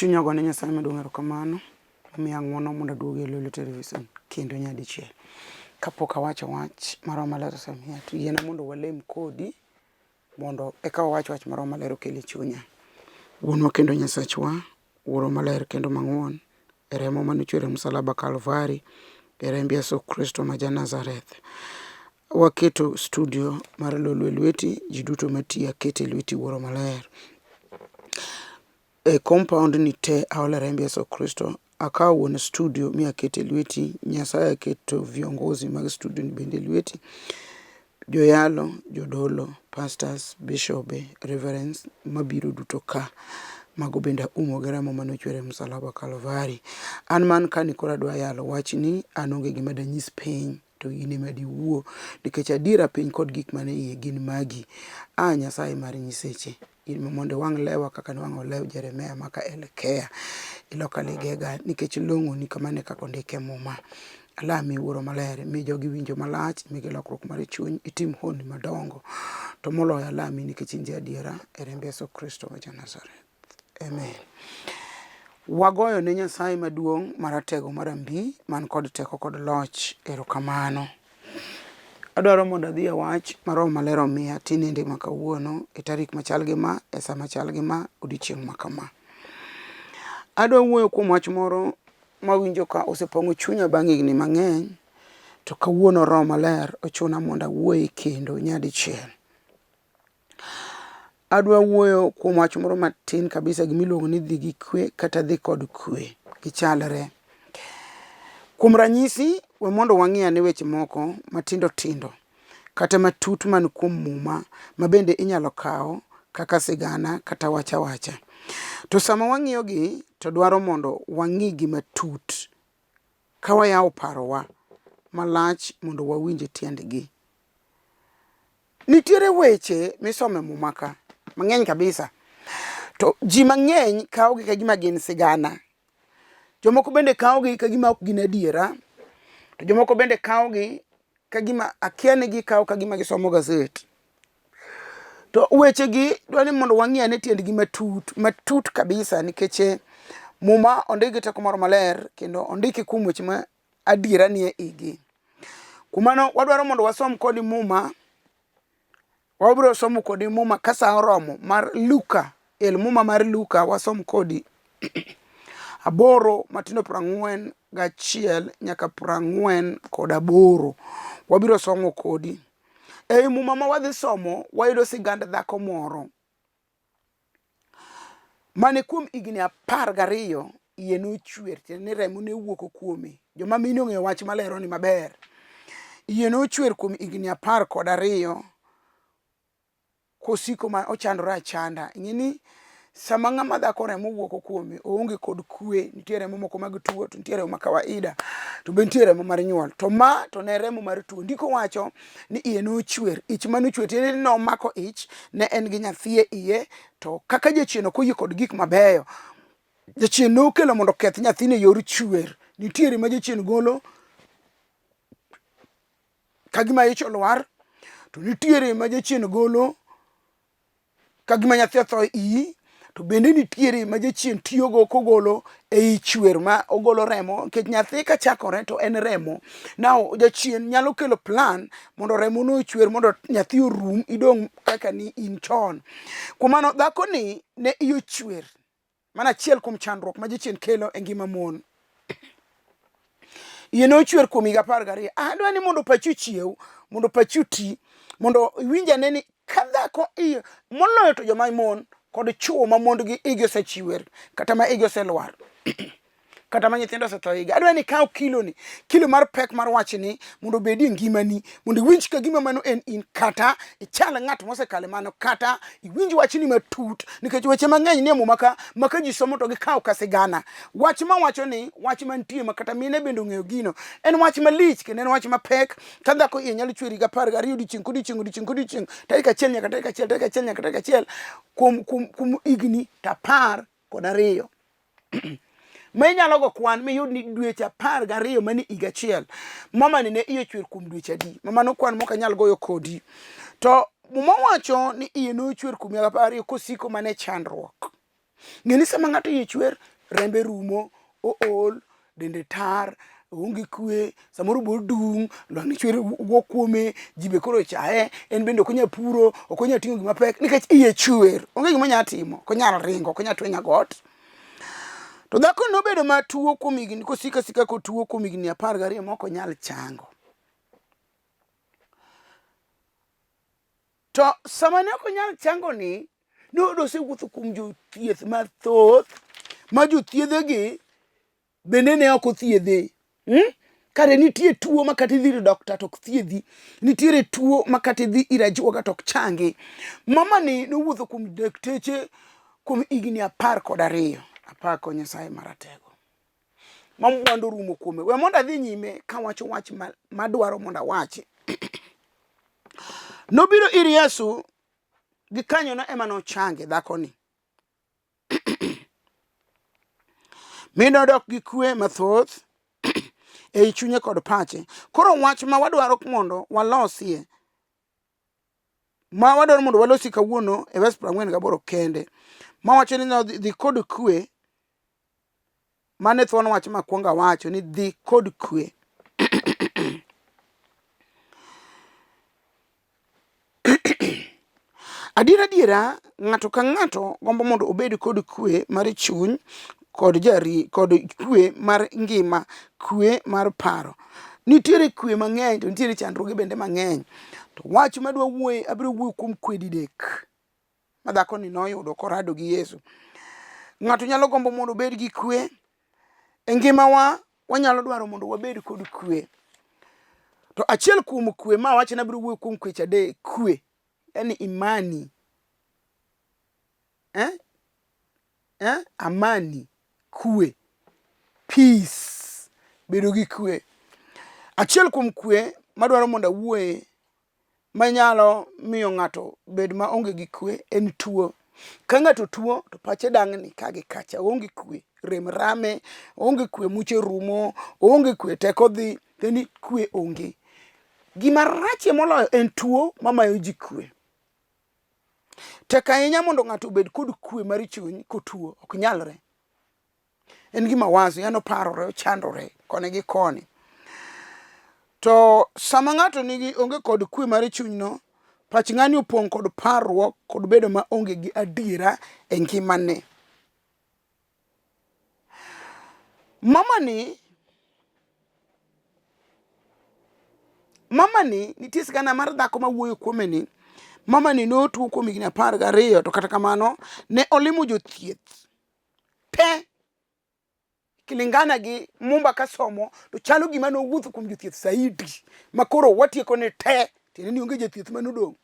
Chunya ogone Nyasaye maduong' erokamano omiya ng'uono mondo aduog e Lolwe Television kendo nyadichiel. Kapok awacho wach ma Roho Maler osemiya to yiena mondo walem kodi mondo eka wawach wach ma Roho Maler okelo e chunya. Wuonwa kendo Nyasachwa, Wuoro maler kendo mang'won, e remo mane ochwer e msalaba Kalvari, e remb Yesu Kristo ma ja Nazareth. Waketo studio mar Lolwe e lweti, ji duto matiyo aketo e lweti Wuoro maler. E compound ni te aolo remb Yesu Kristo, akawo wuon studio mi aketo e lweti, Nyasaye aketo viongozi mag studio ni bende e lweti. Joyalo, jodolo, pastors, bishobe, reverends mabiro duto ka, mago bende aumo gi remo mane ochwer e msalaba Kalvari. An man ka ni koro adwa yalo wachni, an onge gima danyis piny to in ema diwuo nikech adiera piny kod gik man e iye gin magi. A Nyasaye mar nyiseche, in mondo iwang' lewa kaka niwang'o lew Jeremia maka Elkea iloka ligega nikech long'oni kamano e kaka ondik e muma. Alami Wuoro Maler, mi jogi winjo malach, migi lokruok mar chuny, itim honni madongo. To moloyo alami nikech in jaadiera e remb Yesu Kristo ma ja-Nazareth. Amen. Wagoyo ne Nyasaye maduong' maratego marambi man kod teko kod loch erokamano. Adwaro mondo adhi e wach ma Roho Maler omiya tinende ma kawuono e tarik machal gi ma, e sa machal gi ma, odiochieng' ma kama. Adwa wuoyo kuom wach moro mawinjo ka osepong'o chunya bang' higni mang'eny, to kawuono Roho Maler ochuna mondo awuoye kendo nyadichiel. Adwa wuoyo kuom wach moro matin kabisa gimiluongo ni dhi gi kwe kata dhi kod kwe, gichalre. Kuom ranyisi, we mondo wang'i ane weche moko matindo tindo kata matut man kuom Muma ma bende inyalo kaw kaka sigana kata wach awacha. To sama wang'iyogi to dwaro mondo wang'igi matut ka wayawo parowa malach mondo wawinj tiendgi. Nitiere weche misomo e Muma ka mang'eny kabisa to ji mang'eny kawogi ka gima gin sigana. Jomoko bende kawogi ka gima ok gin adiera, to jomoko bende kawogi ka gima akia ni gikawo ka gima gisomo gazet. To wechegi dwa ni mondo wang'i ane tiendgi matut, matut kabisa nikech eh, Muma ondik gi teko moro maler kendo ondiki kuom weche ma adiera nie igi. Kuom mano wadwaro mondo wasom kodi Muma, wabiro somo kodi Muma ka sa oromo mar Luka, el Muma mar Luka wasom kodi aboro matindo prang'wen gachiel nyaka prang'wen kod aboro. Wabiro somo kodi. Ei Muma ma wadhi somo, wayudo sigand dhako moro mane kuom higni 12 iye nochwer, tiende ni remo ne wuok kuome. Joma mine ong'eyo wach maleroni maber. Iye nochwer kuom higni 12 kosiko ma ochandore achanda. Ing'e ni sama ng'ama dhako remo wuok kuome, oonge kod kwe. Nitie remo moko mag tuo, to nitie remo ma kawaida, to be nitie remo mar nyuol. To ma to ne remo mar tuo. Ndiko wacho ni iye nochwer, ich mane ochwer tiende ni nomako ich, ne en gi nyathi e iye, to kaka jachien ok oyie kod gik mabeyo, jachien nokelo mondo oketh nyathini e yor chwer. Nitiere ma jachien golo ka gima ich olwar, to nitiere ma jachien golo ka gima nyathi otho e iyi, to bende nitiere ma jachien tiyogo kogolo ei chwer ma ogolo remo nikech nyathi kachakore to en remo. Now jachien nyalo kelo plan mondo remo no ochwer mondo nyathi orum idong' kaka ni in chon. Kuom mano dhakoni ne iye ochwer. Mano achiel kuom chandruok ma jachien kelo e ngima mon. Iye ne ochwer kuom higa 12. Adwa ni mondo pachi ochiew, mondo pachi oti, mondo iwinj ane ni ka dhako iye moloyo to joma mon kod chwo ma mondgi igi osechiwer kata ma igi oselwar kata ma nyithindo osetho higa. Adwa ni ikaw kiloni, kilo mar pek mar wachni mondo obedi e ngimani, mondo iwinj ka gima mano en in, kata ichal ng'at mosekalo mano, kata iwinj wachni matut, nikech weche mang'eny nie Muma ka ma ka ji somo to gikawo ka sigana. Wach ma wacho ni wach mantie ma kata mine bende ong'eyo gino, en wach malich kendo en wach mapek. Ka dhako iye nyalo chwer higa 12 odiochieng' kodiochieng' odiochieng' kodiochieng' tarik achiel nyaka tarik achiel, tarik achiel nyaka tarik achiel kuom higni to 12. Ma inyalo go kwan miyud ni dweche 12 mani higa achiel, mamani ne iye ochwer kuom dweche adi? Ma mano kwan mok anyal goyo kodi. To Muma wacho ni iye nochwer kuom higa 12 kosiko mana e chandruok. Ng'e ni sama ng'ato iye chwer, rembe rumo, ool, dende tar, oonge kwe, samoro be odung', lwang'ni chwer wuok kuome, ji be koro chaye, en bende ok onyal puro, ok onyal ting'o gima pek nikech iye chwer. Onge gima onyalo timo, ok onyal ringo, ok onyal twenyo got. To dhako nobedo matuo kuom higni kosiko asika kotuo kuom higni 12 ma ok onyal chango. To sama ne ok onyal chango ni, noyudo osewuotho kuom jothieth mathoth ma jothiedhegi bende ne ok othiedhe. Hmm? Kare nitie tuo ma kata idhi ir dokta to ok thiedhi. Nitiere tuo ma kata idhi ir ajuoga to ok changi. Mamani nowuotho kuom dakteche kuom higni 12. Apako Nyasaye Maratego. Ma mwandu orumo kuome. We mondo adhi nyime kawacho wach madwaro mondo awachi. Nobiro ir Yesu gikanyono ema nochange dhakoni. Mi nodok gi kwe mathoth ei chunye kod pache. Koro wach ma wadwaro mondo walosie ma wadwaro mondo walosi kawuono e wes 48 kende mawacho ni dhi kod kwe mane thuon wach ma kwongo awacho ni dhi kod kwe. Adiera adiera ng'ato ka ng'ato gombo mondo obed kod kwe mar chuny kod jari kod kwe mar ngima, kwe mar paro. Nitiere kwe mang'eny to nitiere chandruoge bende mang'eny. To wach madwa wuoye abiro wuoyo kuom kwe didek ma dhakoni noyudo korado gi Yesu. Ng'ato nyalo gombo mondo obed gi kwe e ngimawa wanyalo dwaro mondo wabed kod kwe. To achiel kuom kwe ma awacho ni abiro wuoyo kuom kweche adek, kwe yani imani eh? Eh? Amani, kwe, peace, bedo gi kwe. Achiel kuom kwe madwaro mondo awuoye manyalo miyo ng'ato bed ma onge gi kwe en tuo. Ka ng'ato tuo to pache dang'ni ka gi kacha, oonge kwe, rem rame, oonge kwe, muche rumo, oonge kwe, teko dhi, yani kwe onge. Gima rachie moloyo en tuo mamayo ji kwe. Tek ahinya mondo ng'ato obed kod kwe mar chuny kotuo, ok nyalre. En gima wazi, yani oparore, ochandore koni gi koni. To sama ng'ato nigi onge kod kwe mar chunyno, pach ng'ani opong' kod parruok kod bedo ma onge gi adiera e ngimane. Mamani mamani nitie sigana mar dhako ma wuoyo kuome ni mamani notuo kuom higni 12 to kata kamano ne olimo jothieth te kilingana gi mumba kasomo to chalo gima nowuotho kuom jothieth saidi ma koro watieko ne te tiende ni onge jathieth manodong'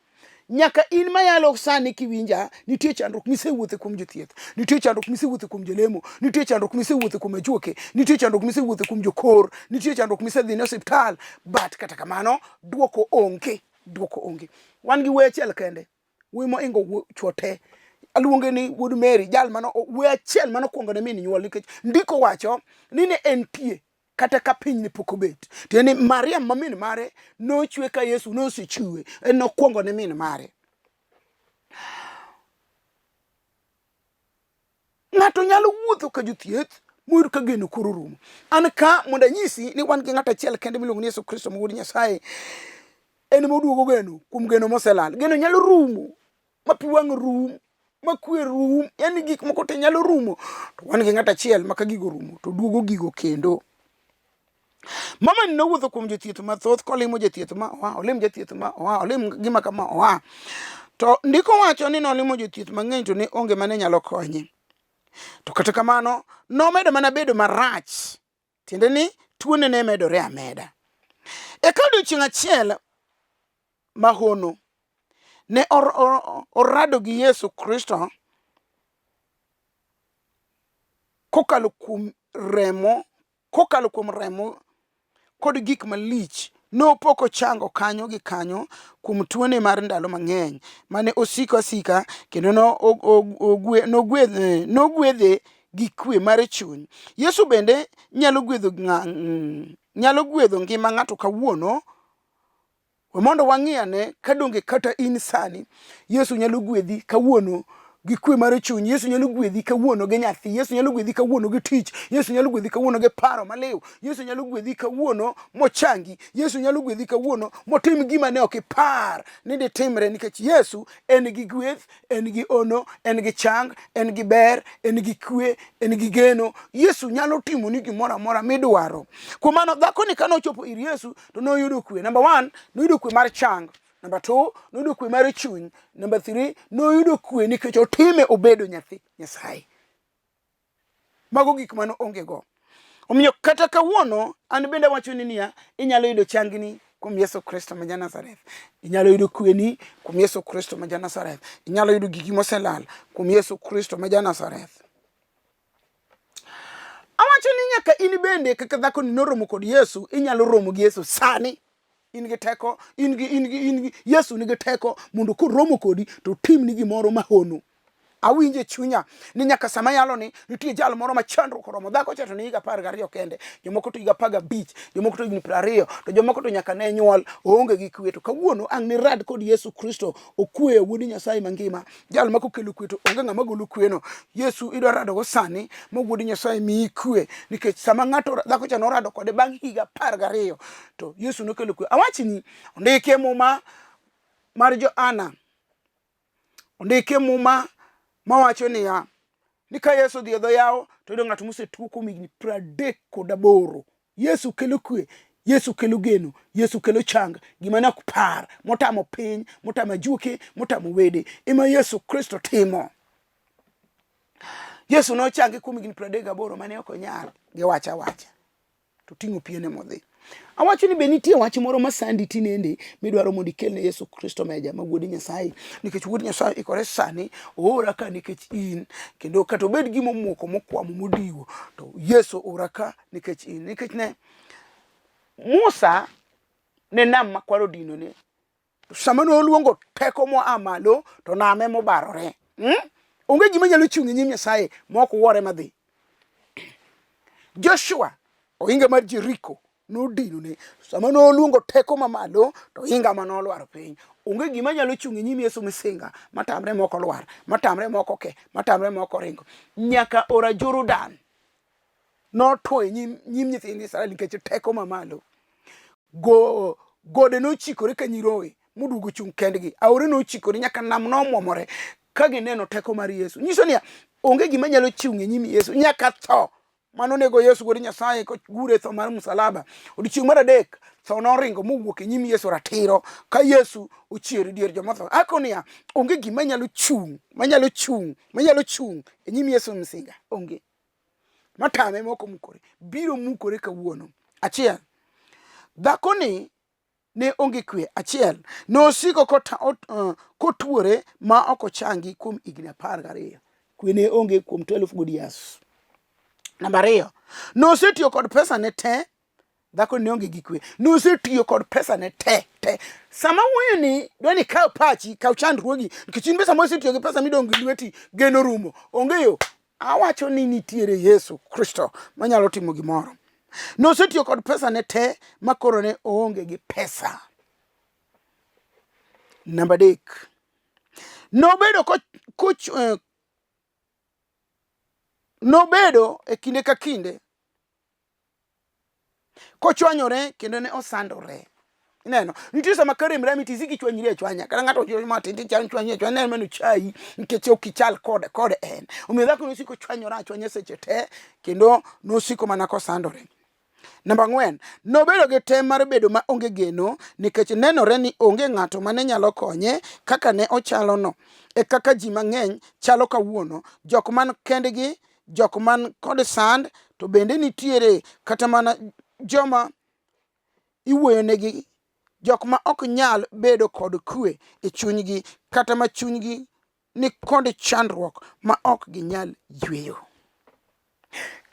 nyaka in mayalo sani kiwinja nitie chandruok misewuothe kuom jothieth nitie chandruok misewuothe kuom jolemo nitie chandruok misewuothe kuom ajuoke nitie chandruok misewuothe kuom jokor nitie chandruok misedhi ne osiptal but kata kamano duoko onge duoko onge wan gi wuoyi achiel kende wuoyi moingo chwo te aluonge ni wuod Mary jal mano wuoyi achiel mano okuongo ne min nyuol nikech ndiko wacho ni ne entie kata ka piny ne pok obet tiende ni Mariam ma min mare nochwe ka Yesu nosechwe en nokwongo ne min mare ng'ato nyalo wuotho ka jothieth moyud ka geno koro rumo an ka mondo anyisi ni wan gi ng'ato achiel kende miluongo ni Yesu Kristo ma wuod Nyasaye en moduogo geno kuom geno moselal geno nyalo rumo ma pi wang' rum ma kwe rum yani gik moko te nyalo rumo to wan gi ng'ato achiel ma ka gigo rumo to duogo gigo kendo Mama ni nowuotho kuom jothieth mathoth kolimo jathieth ma oa, olim jathieth ma oa, olim gima kama oa. To ndiko wacho ni nolimo jothieth mang'eny to ne onge mane nyalo konye. To kata kamano, nomedo mana bedo marach. Tiende ni tuone ne medore ameda. Eka odiechieng' achiel mahono, ne orado gi Yesu Kristo kokalo kuom remo kokalo kuom remo kod gik malich nopo kochango kanyo gi kanyo kuom tuone mar ndalo mang'eny mane osiko asika kendo nogwedhe gi kwe mar chuny. Yesu bende nyalo gwedho nyalo gwedho ngima ng'ato kawuono We mondo wang'i ane ka donge kata in sani Yesu nyalo gwedhi kawuono gi kwe mar chuny. Yesu nyalo gwedhi kawuono gi nyathi. Yesu nyalo gwedhi kawuono gi tich. Yesu nyalo gwedhi kawuono gi paro maliw. Yesu nyalo gwedhi kawuono mochangi. Yesu nyalo gwedhi kawuono motim gima ne ok ipar ni ditimre nikech Yesu en gi gweth, en gi ono, en gi chang, en gi ber, en gi kwe, en gi geno. Yesu nyalo timoni gimoro amora midwaro. Kuom mano dhakoni kane ochopo ir Yesu to noyudo kwe. Number one, noyudo kwe mar chang. Number two, noyudo kwe mar chuny. Number three, noyudo kwe nikech otime obedo nyathi Nyasaye. Mago gik mane onge go. Omiyo kata kawuono an bende awachoni niya, inyalo yudo changni kuom Yesu Kristo ma ja-Nazareth. Inyalo yudo kweni kuom Yesu Kristo ma ja-Nazareth. Inyalo yudo gigi moselal kuom Yesu Kristo ma ja-Nazareth. Awacho ni nyaka in bende kaka dhakoni noromo kod Yesu, inyalo romo gi Yesu sani. In gi teko, in gi in gi in gi Yesu nigi teko mondo koromo kodi to otimni gimoro mahono. Awinjo e chunya ni nyaka sama yalo ni nitie jal moro ma chandruok oromo. Dhako cha to ni higa 12 kende, jomoko to higa 15, jomoko to higni 20, to jomoko to nyaka ne nyuol oonge gi kwe. To kawuono ang' nirad kod Yesu Kristo, okweyo wuod Nyasaye mangima, jal ma kokelo kwe to onge ng'ama golo kweno. Yesu idwa radogo sani ma wuod Nyasaye miyi kwe, nikech sama ng'ato dhako cha norado kode bang' higa 12 to Yesu nokelo kwe. Awachni ondiki e Muma mar Johana Ondiki e Muma mawacho niya, ni ka Yesu odhi e dho yawo to oyudo ng'at mosetuo kuom higni 38. Yesu kelo kwe, Yesu kelo geno, Yesu kelo chang, gima ne ok par, motamo piny, motamo ajuoke, motamo wede, ema Yesu Kristo timo. Yesu nochange kuom higni 38 mane ok onyal gi wach awacha. to ting'o piene modhi. Awacho ni be nitie wach moro ma sandi tinende midwaro mondo ikel ne Yesu Kristo meja ma wuod Nyasaye, nikech wuod Nyasaye ikore sani oora ka nikech in, kendo kata obed gima omuoko mokwamo modiwo to Yesu oora ka nikech in. Nikech ne Musa ne nam makwar odinone Sama noluongo teko moa malo to nam ema obarore. Hmm? Onge gima nyalo chung' e nyim Nyasaye ma ok wuore madhi. Joshua ohinga mar Jeriko nodinone. Sama noluongo teko mamalo to ohinga ma nolwar piny. Onge gima nyalo chung' e nyim Yesu misinga matamre mok olwar, matamre mok oke, matamre mok oringo. Nyaka ora Jordan notwo e nyim, nyim nyithind Israel nikech teko mamalo. Go, gode nochikore ka nyiroye moduogo chung' kendgi. Aore nochikore nyaka nam nomwomore ka gineno teko mar Yesu. Nyiso niya, onge gima nyalo chung' e nyim Yesu nyaka tho mano nego Yesu wuod Nyasaye kogure e tho mar msalaba. Odiechieng' mar adek tho noringo mowuok e nyim Yesu ratiro ka Yesu ochier e dier jomotho. Ako niya, onge gima nyalo chung' manyalo chung' manyalo chung' e nyim Yesu msinga. Onge. Matame moko mukore biro mukore kawuono. Achiel, dhakoni ne onge kwe. Achiel, nosiko kotuore ma ok ochangi kuom higni 12. Kwe ne onge kuom 12 good years. Namba ariyo, nosetiyo kod pesa ne te. Dhako ne onge gi kwe. Nosetiyo kod pesa ne te te. Sama wuoyo ni dwa ni kaw pachi, kaw chandruogi, nikech in be sama osetiyo gi pesa midong' gi lweti, geno rumo. Onge yo. Awacho ni nitiere Yesu Kristo manyalo timo gimoro. Nosetiyo kod pesa ne te ma koro ne oonge gi pesa. Namba adek, nobedo ko, ko, eh, nobedo e kinde ka kinde kochwanyore kendo ne osandore. Ineno, nitie sama ka rem rami to isiko ichwanyri achwanya. Kata ng'ato ojiwo matin to ichwanyri chwanyi achwanya neno mano chayi nikech ok ichal kode kode en. Omiyo dhako nosiko chwanyore achwanya seche te kendo nosiko mana kosandore. Namba ang'wen, nobedo gi tem mar bedo ma onge geno nikech nenore ni onge ng'ato mane nyalo konye kaka ne ochalono. E kaka ji mang'eny chalo kawuono, jok man kendgi jok man kod sand to bende nitiere kata mana joma iwuoyonegi, jok ma ok nyal bedo kod kwe e chunygi kata ma chunygi ni kod chandruok ma ok ginyal yweyo.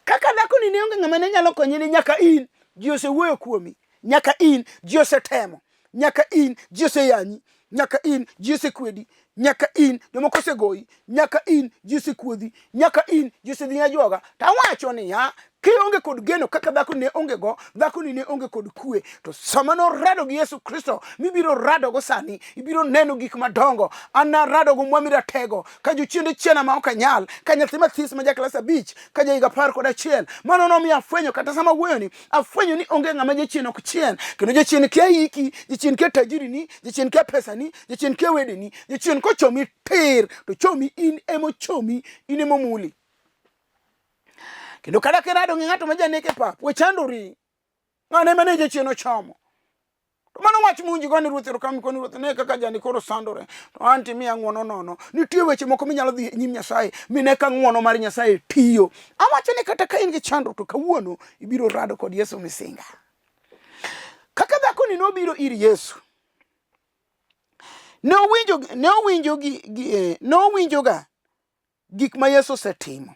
Kaka dhakoni ne onge ng'ama ne nyalo konye ni nyaka in, ji osewuoyo kuomi, nyaka in, ji osetemo, nyaka in, ji oseyanyi, nyaka in, ji osekwedi, nyaka in, jomoko osegoyi, nyaka in, ji osekuodhi, nyaka in, ji osedhi ajuoga. To awacho niya, Kionge kod geno kaka dhako ne onge go, dhako ni ne onge kod kwe. To sama norado gi Yesu Kristo, mibiro radogo sani, ibiro neno gik madongo. An narado go Mwami Ratego, ka jochiende chiena ma ok anyal, ka nyathi mathis ma ja klas abich, ka ja higa 11. Mano nomiyo afwenyo kata sama awuoyoni, afwenyo ni onge ng'ama jachien ok chien. Kendo jachien kia hiki, jachien kia tajirini, jachien kia pesani, jachien kia wedeni, jachien kochomi tir, to chomi in emochomi, in emomuli. Kendo kata kirado gi ng'ato ma janek e pap, we chandori. Ng'ano ema ne jachien ochomo. To mano wach munji gone ruoth erokamano koni ruoth ne kaka jani koro sandore. To an timiya ng'wono nono. Nitie weche moko minyalo dhi e nyim Nyasaye mine ka ng'wono mar Nyasaye tiyo. Awacho ni kata ka in gi chandruok to kawuono ibiro rado kod Yesu misinga. Kaka dhakoni nobiro ir Yesu, ne owinjo ne owinjo gi, gi eh, ne owinjoga gik ma Yesu osetimo.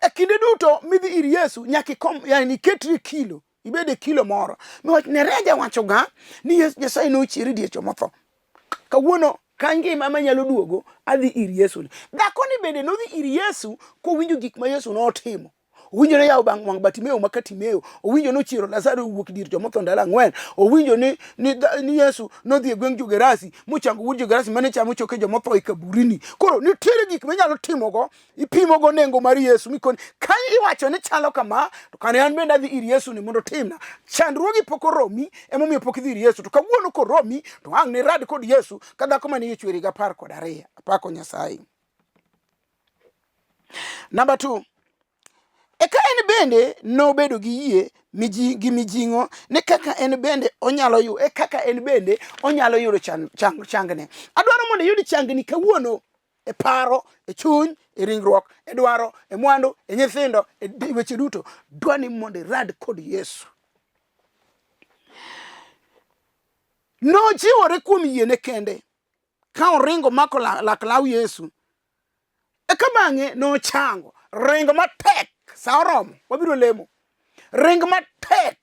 E kinde duto midhi ir Yesu nyaka ikom, yani iketri e kilo, ibed e kilo moro. Niwach Nereja wachoga ni Yesu Nyasaye nochieri dier joma otho. Kawuono ka ngima manyalo duogo adhi ir Yesu ni. Dhakoni bende nodhi ir Yesu kowinjo gik ma Yesu notimo. Owinjo ne yawo bang' wang' Bartimeo ma Katimeo. Owinjo nochiero Lazaro owuok dier joma otho ndalo ang'wen. Owinjo ni, ni, ni Yesu nodhi e gweng' jo-Gerasi mochango wuod jo-Gerasi mane chamo choke joma otho e kaburini. Koro nitiere gik minyalo timogo, ipimogo nengo mar Yesu mikoni ka iwacho ni chalo kama to kane an bende adhi ir Yesu ni mondo otimna. Chandruogi pok oromi emomiyo pok idhi ir Yesu. To kawuono koromi to ang' nirad kod Yesu ka dhako mane iye chwer higa 12. Apako Nyasaye. Number 2. Eka en bende nobedo gi yie miji, gi mijing'o ni kaka en bende onyalo yu, e kaka en bende onyalo yudo chan, chang, changne. Adwaro mondo iyud changni kawuono e paro, e chuny, e ringruok, e dwaro, e mwandu, e nyithindo, e weche duto. Dwa ni mondo irad kod Yesu. Nojiwore kuom yiene kende ka oringo mako lak law Yesu. Eka bang'e nochango. Ringo matek, sa oromo, wabiro lemo. Ring matek,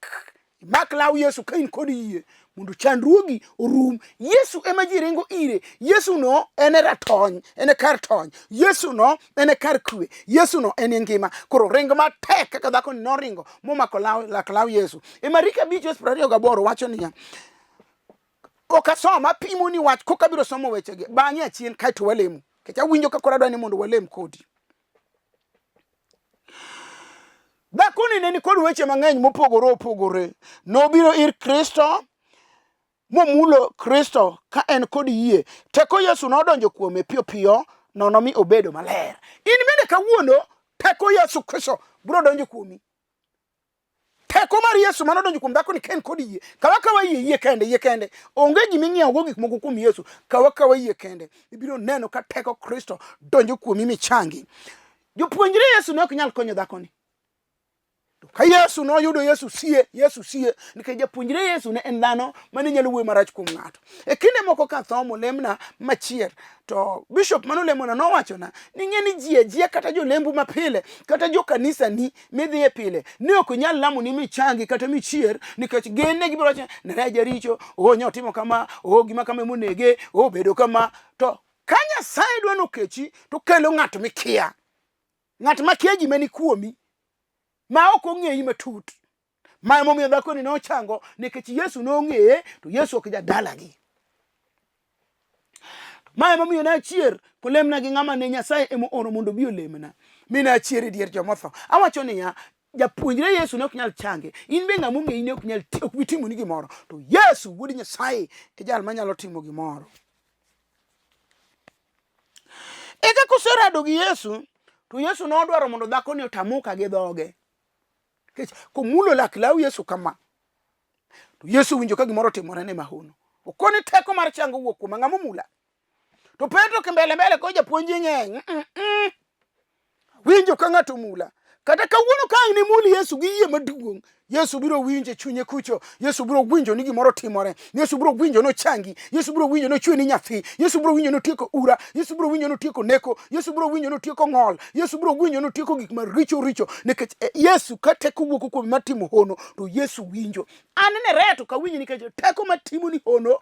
mak law Yesu ka in kod yie mondo chandruogi orum. Yesu ema ji ringo ire. Yesu no en e ratony, en e kar tony. Yesu no en e kar kwe. Yesu no en e ngima. Koro ring matek kaka dhakoni noringo momako lak law Yesu. E Mariko 5:28 wacho niya, ok asom apimo ni wach koka abiro somo wechegi bang'e achien kaeto walemo nikech awinjo ka koro adwa ni mondo walem kodi. Dhakoni ne nikod weche mang'eny mopogore opogore. Nobiro ir Kristo momulo Kristo ka en kod yie. Teko Yesu nodonjo kuome piyo piyo nono mi obedo maler. In bende kawuono teko Yesu Kristo biro donjo kuomi. Teko mar Yesu mane odonjo kuom dhakoni ka en kod yie. Kawa kawa yie, yie kende, yie kende. Onge gima ing'iewogo gik moko kuom Yesu. Kawa kawa yie kende. Ibiro neno ka teko Kristo donjo kuomi michangi. Jopuonjre Yesu ne ok nyal konyo dhakoni. To ka Yesu noyudo Yesu sie, Yesu sie, nikech japuonjre Yesu ne en dhano mane nyalo wuoyo marach kuom ng'ato. E kinde moko ka tho molemna machier, to bishop mane olemona nowachona ni ng'e ni ji ajia kata jolembu mapile kata jo kanisani midhiye pile ne ok nyal lamo ni michangi kata michier nikech gin ne gibiro wacho ni jaricho, o nyo timo kama, o gima kama monege, o bedo kama. To ka Nyasaye dwa nokechi to kelo ng'at mikia, ng'at makia gima ni kuomi, ma ok ong'eyi matut. Ma emomiyo dhakoni nochango nikech Yesu nong'eye to Yesu ok jadalagi. Ma emomiyo nachier kolemna gi ng'ama ne Nyasaye ema ooro mondo obi olemna. Mi nachier e dier jomotho. Awacho niya, japuonjre Yesu ne ok nyal change. In be ng'ama ong'eyi ne ok nyal ok bi timoni gimoro. To Yesu wuod Nyasaye e jal manyalo timo gimoro. Eka koserado gi Yesu, to Yesu nodwaro mondo dhakoni otamuka gi dhoge. Nikech komulo lak law Yesu kama, to Yesu winjo ka gimoro otimore ne mahono. Okoni teko mar chango wuok kuoma, ng'ama omula? To Petro kimbele mbele ko japuonj ng'eny. Winjo ka ng'ato omula. Kata kawuono ka ang' nimul Yesu gi yie maduong', Yesu biro winjo e chunye kucho. Yesu biro winjo ni gimoro timore. Yesu biro winjo ni ochangi. Yesu biro winjo ni ochweni nyathi. Yesu biro winjo ni otieko ura. Yesu biro winjo ni otieko neko. Yesu biro winjo ni otieko ng'ol. Yesu biro winjo ni otieko gik maricho richo. Nikech Yesu ka teko wuok kuome mar timo hono, to Yesu winjo. An ne reto ka winjo nikech teko matimo ni hono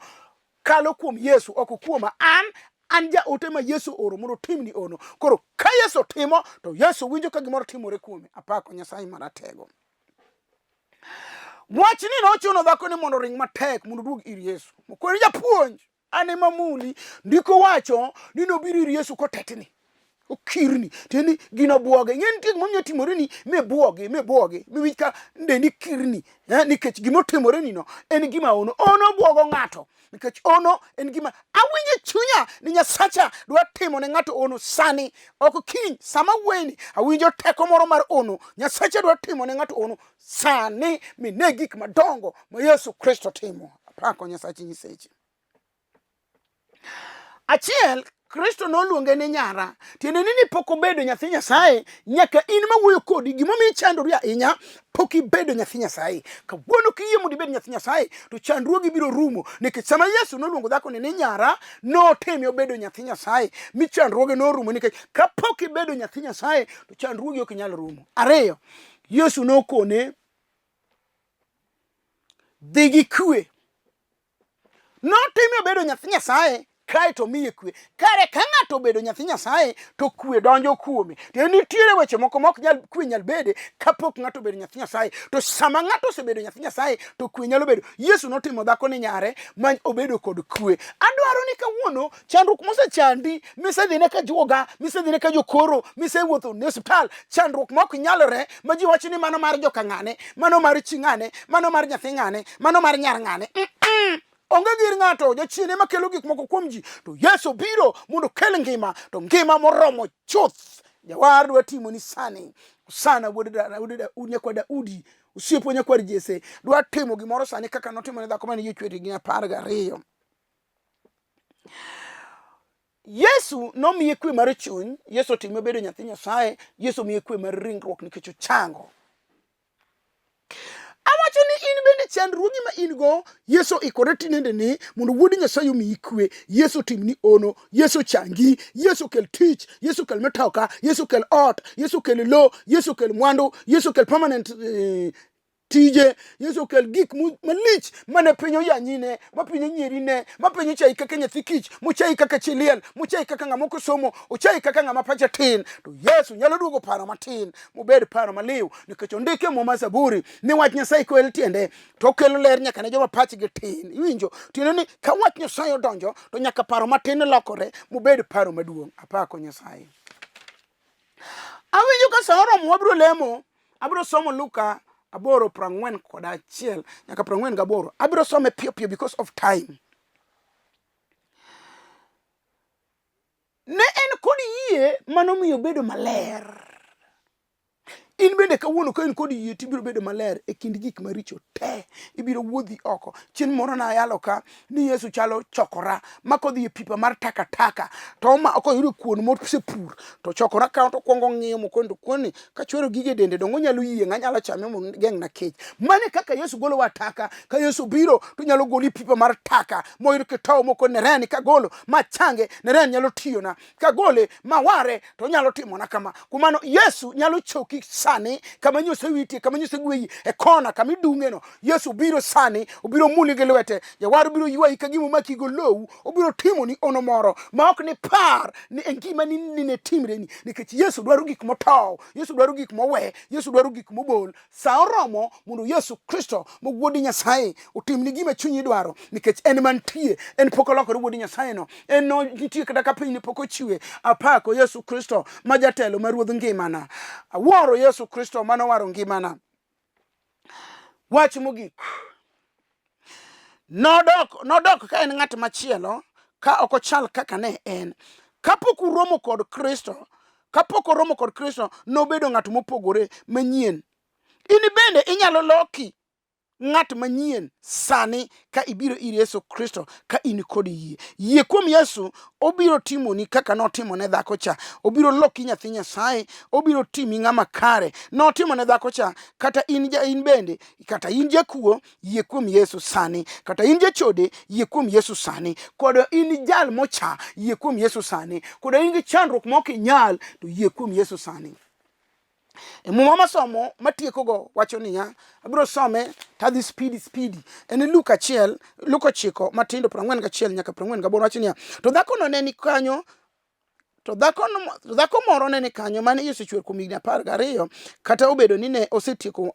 kalo kuom Yesu, ok kuoma. An An jaote ma Yesu oro mondo otimni ono. Koro ka Yesu timo to Yesu winjo ka gimoro timore kuome. Apako Nyasaye maratego. Wachni nochuno dhako ni mondo oring matek mondo oduog ir Yesu. Mokoni japuonj, an ema muli. Ndiko wacho ni nobiro ir Yesu kotetni. Okirni. Tiende ni gino bwoge. Ing'e nitie gima nyalo timoreni mibuogi, mibuogi, miwinj ka dendi kirni. Eh, nikech gima otimoreni no en gima ono. Ono bwogo ng'ato. Nikech ono en gima awinjo e chunya ni Nyasacha dwa timo ne ng'ato ono sani. Ok kiny, sama wuoyeni awinjo teko moro mar ono. Nyasacha dwa timo ne ng'ato ono sani mine gik madongo ma Yesu Kristo timo. Apako Nyasachi nyiseche. Achiel, Kristo noluonge ni nyara. Tiende ni ni pok obedo nyathi Nyasaye nyaka in mawuoyo kodi gimomiyo ichandori ahinya pok ibedo nyathi Nyasaye. Kawuono kiyie mondo ibed nyathi Nyasaye to chandruogi biro rumo nikech sama Yesu noluongo dhakoni ni nyara notime obedo nyathi Nyasaye mi chandruoge norumo nikech kapok ibedo nyathi Nyasaye to chandruogi ok nyal rumo. Ariyo, Yesu nokone dhi gi kwe. Notime obedo nyathi Nyasaye kae to omiye kwe. Kare ka ng'ato obedo nyathi Nyasaye to kwe donjo kuome. To nitiere weche moko ma ok nyal kwe nyal bede kapok ng'ato obedo nyathi Nyasaye. To sama ng'ato osebedo nyathi Nyasaye to kwe nyalo bedo. Yesu notimo dhako ni nyare ma obedo kod kwe. Adwaro ni kawuono chandruok mosechandi misedhine ka juoga, misedhine ka jokoro, misewuotho ne osiptal, chandruok ma ok nyalore ma ji wacho ni mano mar joka ng'ane, mano mar chi ng'ane, mano mar nyathi ng'ane, mano mar nyar ng'ane. Mm -mm. Onge gir ng'ato, jachien ema kelo gik moko kuom ji. To Yesu biro mondo okel ngima, to ngima moromo chuth. Jawar dwa timoni sani. Sana wuod nyakwar Daudi, osiepwa nyakwar Jesse, dwa timo gimoro sani kaka notimo ne dhako mane yie chwer higni 12. Yesu nomiye kwe mar chuny, Yesu otime obedo nyathi Nyasaye, Yesu omiye kwe mar ringruok nikech ochango. Awacho ni in bende chandruogi ma in go, Yesu ikore tinende ni mondo wuod Nyasaye omiyi kwe, Yesu otimni ono, Yesu ochangi, Yesu okel tich, Yesu okel mitoka, Yesu okel ot, Yesu okel lo, Yesu okel mwandu, Yesu okel permanent eh, tije Yesu okel gik malich mane piny oyanyine, ma piny onyierine, ma piny ochayi kaka nyathi kich, mochayi kaka chi liel, mochayi kaka ng'ama ok osomo, ochayi kaka ng'ama pache tin. To Yesu nyalo duogo paro matin mobed paro maliw, nikech ondike e Muma Zaburi ni wach Nyasaye koel tiende to okelo ler nyaka ne joma pachgi tin. Iwinjo? Tiende ni ka wach Nyasaye odonjo to nyaka paro matin lokore mobed paro maduong'. Apako Nyasaye. Awinjo ka sa oromo wabiro lemo. Abiro somo Luka 8:41 nyaka 48. Abiro some piyo piyo because of time. Ne en kod yie manomiyo obedo maler. In bende kawuono ka in kod yie to ibiro bedo maler e kind gik maricho te. Ibiro wuodhi oko. Chieng' moro nayalo ka ni Yesu chalo chokora ma kodhi e pipa mar takataka to oma koyudo kuon mosepur to chokora kawo to kwongo ng'iyo mokwongo to kuonni kachwero gige dende donge onyalo yieng' anyalo chame mondo geng'na kech. Mano e kaka Yesu golowa taka. Ka Yesu biro to onyalo goli e pipa mar taka moyud kitow moko nereni kagolo machange nereni nyalo tiyona. Kagole maware to onyalo timona kama. Kuom mano Yesu nyalo choki sani kama nyo osewitie, kama nyo osegweyi e kona kama idung'eno. Yesu biro sani, obiro muli gi lwete. Jawar biro ywayi ka gima omaki gi olowu, obiro timoni ono moro ma ok nipar ni e ngimani ni ne timreni, nikech Yesu dwaro gik motow, Yesu dwaro gik mowe, Yesu dwaro gik mobol. Sa oromo mondo Yesu Kristo ma Wuod Nyasaye otimni gima chunyi dwaro, nikech en mantie, en pok olokore Wuod Nyasaye no, en no nitie kata ka piny ne pok ochiwe. Apako Yesu Kristo ma jatelo ma ruodh ngimana. Awuoro Yesu Kristo mane owaro ngimana. Wach mogik. Nodok, nodok ka en ng'at machielo, ka ok ochal kaka ne en. Kapok uromo kod Kristo, kapok oromo kod Kristo, nobedo ng'at mopogore manyien. In bende inyalo loki ng'at manyien sani ka ibiro ir Yesu Kristo ka in kod yie. Yie kuom Yesu obiro timoni kaka notimo ne dhako cha. Obiro loki nyathi Nyasaye, obiro timi ng'ama kare. Notimo ne dhako cha, kata in, ja, in bende, kata in jakuo, yie kuom Yesu sani. Kata in jachode, yie kuom Yesu sani. Koda in jal mocha, yie kuom Yesu sani. Koda in gi chandruok ma ok inyal, to yie kuom Yesu sani. E muma masomo matiekogo wacho niya, abiro some to adhi spidi spidi. En Luka 1, Luka 9 matindo 41 nyaka 48 wacho niya, to dhakono ne ni kanyo to dhako, dhako moro ne ni kanyo mane iye osechwer kuom higni 12 kata obedo ni ne osetieko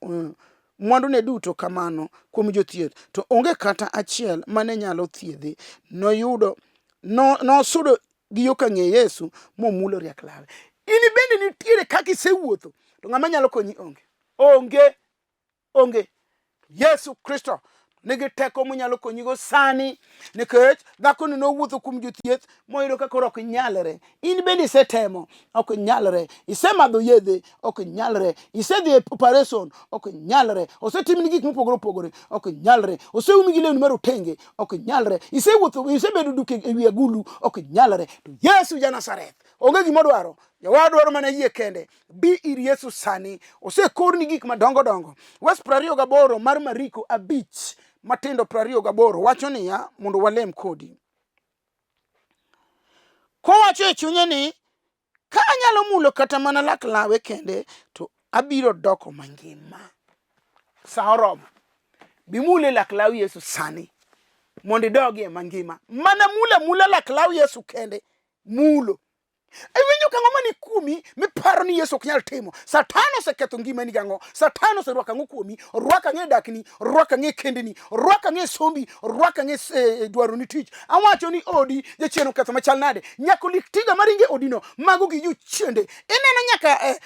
mwandune duto kamano kuom jothieth to onge kata achiel mane nyalo thiedhe. Noyudo no, nosudo gi yo ka ng'e Yesu momulo riak lawe. In bende nitiere kaka isewuotho to ng'ama nyalo konyi onge. Onge. Onge. Yesu Kristo nigi teko monyalo konyigo sani nikech dhakoni nowuotho kuom jothieth moyudo ka koro ok nyalre. In bende isetemo, ok nyalre. Isemadho yedhe, ok nyalre. Isedhi e operation, ok nyalre. Osetimni gik mopogore opogore, ok nyalre. Oseumi gi lewni marotenge, ok nyalre. Isewuotho, isebedo duk e wi agulu, ok nyalre. To Yesu ja Nazareth onge gima odwaro. Jawar dwaro mana yie kende. Bi ir Yesu sani. Osekorni gik madongo dongo. Wes 28 mar Mariko 5 matindo 28 wacho niya, mondo walem kodi. Kowacho e chunye ni, ka anyalo mulo kata mana lak lawe kende, to abiro doko mangima. Sa oromo. Bimule lak law Yesu sani mondo idogie mangima. Mana mula mula lak law Yesu kende. Mulo. Iwinjo kang'o mani kuomi miparo ni Yesu ok nyal timo? Satan oseketho ngimani gang'o? Satan oserwako ang'o kuomi? Orwako ang'o e dakni? Orwako ang'o e kendni? Orwako ang'o e sombi? Orwako ang'o e dwaroni tich? Awacho ni odi jachien oketho machal nade? Nyaka olik tiga maringe odino, mago gi jochiende. Ineno nyaka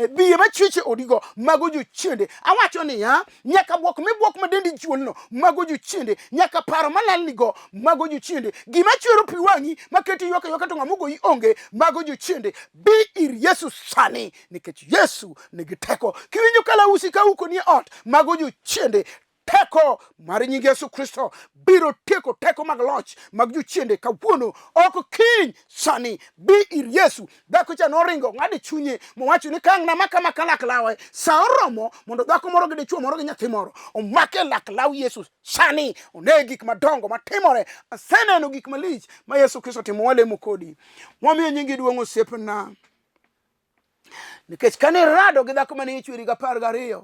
biye machweche odigo, mago jochiende. Awacho niya, nyaka bwok mibwok ma dendi juolno, mago jochiende. Nyaka paro malalnigo, mago jochiende. Gima chwero pi wang'i maketi ywak aywaka to ng'ama ogoyi onge, mago jochiende. Bi ir Yesu sani nikech Yesu nigi teko. Kiwinjo kalausi ka uko nie ot, mago jochiende. Teko mar nying Yesu Kristo biro tieko teko mag loch mag jochiende kawuono, ok kiny, sani. Bi ir Yesu. Dhako cha noringo ng'ado chunye mowacho ni ka ang' namaka maka lak lawe. Sa oromo mondo dhako moro gi dichuo moro gi nyathi moro omake lak law Yesu sani, one gik madongo matimore. Aseneno gik malich ma Yesu Kristo timo. Walemo kodi, wamiyo nyingi duong' osiepna, nikech kane irado gi dhako mane ichwe higa 12,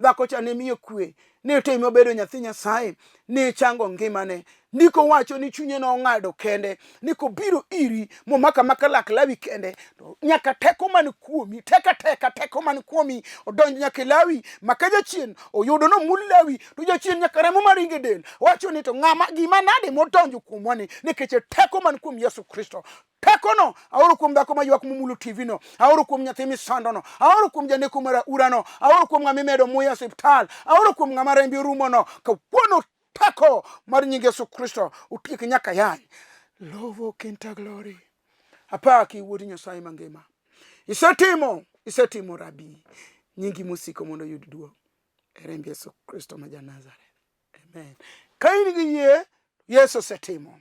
dhako cha ne miyo kwe, ne time obedo nyathi Nyasaye, ne chango ngimane. Ndiko wacho ni chunye nong'ado kende ni kobiro iri momaka maka lak lawi kende, to nyaka teko man kuomi, teka teka teko man kuomi odonj nyaka e lawi, maka jachien oyudo nomul lawi to jachien nyaka remo maringe del wacho ni to ng'ama gima nade modonjo kuomwa ni, nikech teko man kuom Yesu Kristo. Tekono aoro kuom dhako maywak momulo TV no, aoro kuom nyathi misandono, aoro kuom janeko mar aurano, aoro kuom ng'ama imedo muya e osiptal, aoro kuom ng'ama rembe orumono. Kawuono teko mar nying Yesu Kristo otiek nyaka yany. Lovo kinta glory. Apaki wuod Nyasaye mangima. Isetimo, isetimo Rabi. Nyingi mosiko mondo oyud duong'. E remb Yesu Kristo ma ja Nazareth. Amen. Ka in gi yie, Yesu osetimo.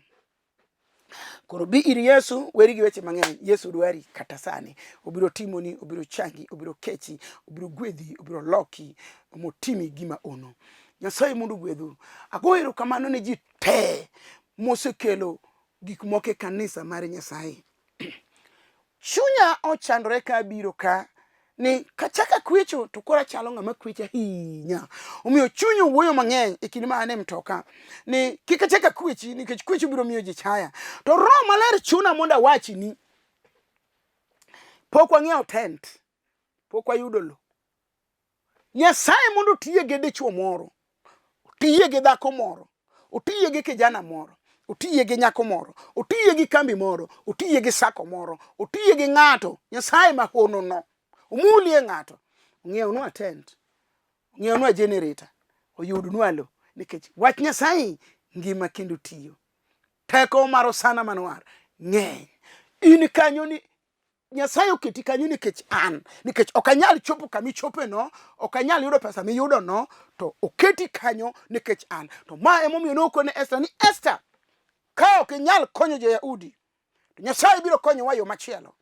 Koro bi ir Yesu, weri gi weche mang'eny. Yesu dwari kata sani. Obiro timoni, obiro changi, obiro kechi, obiro gwedhi, obiro loki, motimi gima ono. Nyasaye mondo ogwedhu. Agoyo erokamano ne ji te mosekelo gik moko e kanisa mar Nyasaye. Chunya ochandore ka abiro ka ni kachaka kwecho to koro achalo ng'ama kwecho ahinya. Omiyo chunya owuoyo mang'eny e kinde ma an e mtoka ni kik achak akwechi nikech kwecho biro miyo ji chaya. To Roho Maler chuna mondo awachi ni pok wang'iewo tent, pok wayudo lo. Nyasaye mondo otiye gi dichuo moro, otiye gi dhako moro, otiye gi kijana moro, otiye gi nyako moro, otiye gi kambi moro, otiye gi sako moro, otiye gi ng'ato. Nyasaye ma hono no omulie ng'ato, ong'iewnwa tent, ong'iewnwa generator, oyudnwa lo, nikech wach Nyasaye ngima kendo tiyo. Teko mar Osana Manwar ng'eny. In kanyo ni Nyasaye oketi kanyo nikech an, nikech ok anyal chopo kama ichope no, ok anyal yudo pesa miyudo no, to oketi kanyo nikech an. To ma emomiyo nokone Esther ni Esther, ka ok inyal konyo jo-Yahudi, to Nyasaye biro konyowa yo machielo.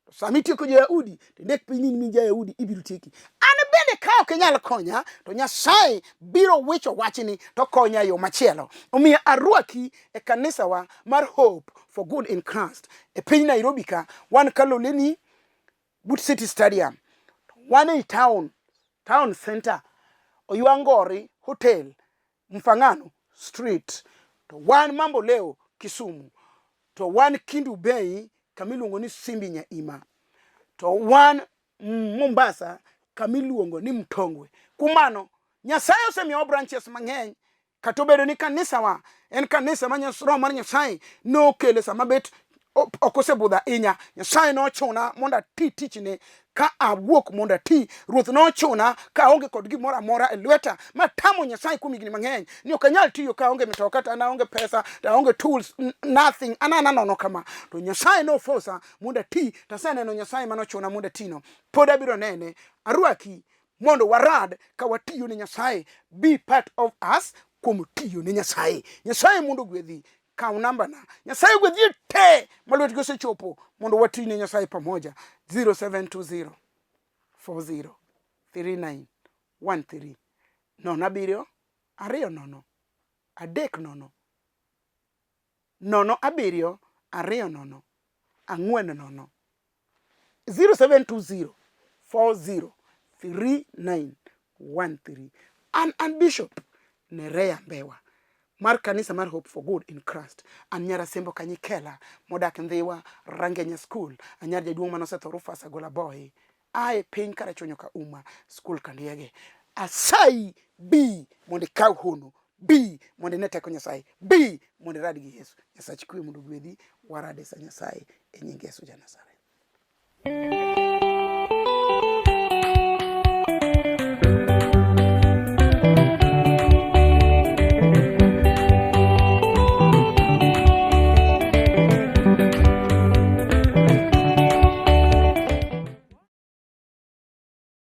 To sama itieko jo-Yahudi, to indik piny ni in ja-Yahudi ibiro tieki. An bende ka ok inyal konya, to Nyasaye biro wicho wachni to konya yo machielo. Omiyo arwaki e kanisawa mar Hope for Good in Christ e piny Nairobi ka, wan Kaloleni but City Stadium. Wan ei town, town center, Oywangori Hotel, Mfangano Street. To wan Mambo Leo Kisumu. To wan Kindu Bay kama iluongo ni Simbi Nyaima. To wan Mombasa kama iluongo ni Mtongwe. Kumano, Nyasaye osemiyowa branches mang'eny kata obedo ni kanisawa en kanisa ma Roho mar Nyasaye nokele sama bet ok osebudho ahinya. Nyasaye nochuna mondo ati tichne ka awuok mondo ati. Ruoth nochuna ka aonge kod gimoro amora e lweta matamo Nyasaye kuom higni mang'eny ni ok anyal tiyo ka aonge mitoka to an aonge pesa to aonge tools nothing an ana nono kama. To Nyasaye nofosa mondo ati to aseneno Nyasaye manochuna mondo atino. Pod abiro nene. Arwaki mondo warad ka watiyo ne Nyasaye. Be part of us kuom tiyo ne Nyasaye. Nyasaye mondo ogwedhi. Kaw nambana. Nyasaye ogwedhi te ma lwetgi osechopo mondo wati ne Nyasaye pamoja. 0720 40 39 13 nono abiriyo ariyo nono adek nono nono abiriyo ariyo nono ang'wen nono 0720 40 3913. An an Bishop Nerea Mbewa mar kanisa mar Hope for Good in Christ. An nyar Asembo Kanyikela modak Ndhiwa Rangenya School. Anyar jaduong' manosetho Rufus Agola Boy. Ae piny Karachuonyo ka uma school Kandiege. Asayi bi mondo ikaw hono. Bi mondo ine teko Nyasaye. Bi mondo irad gi Yesu. Nyasach kwe mondo ogwedhi. Warad e sa Nyasaye e nying Yesu ja Nazareth.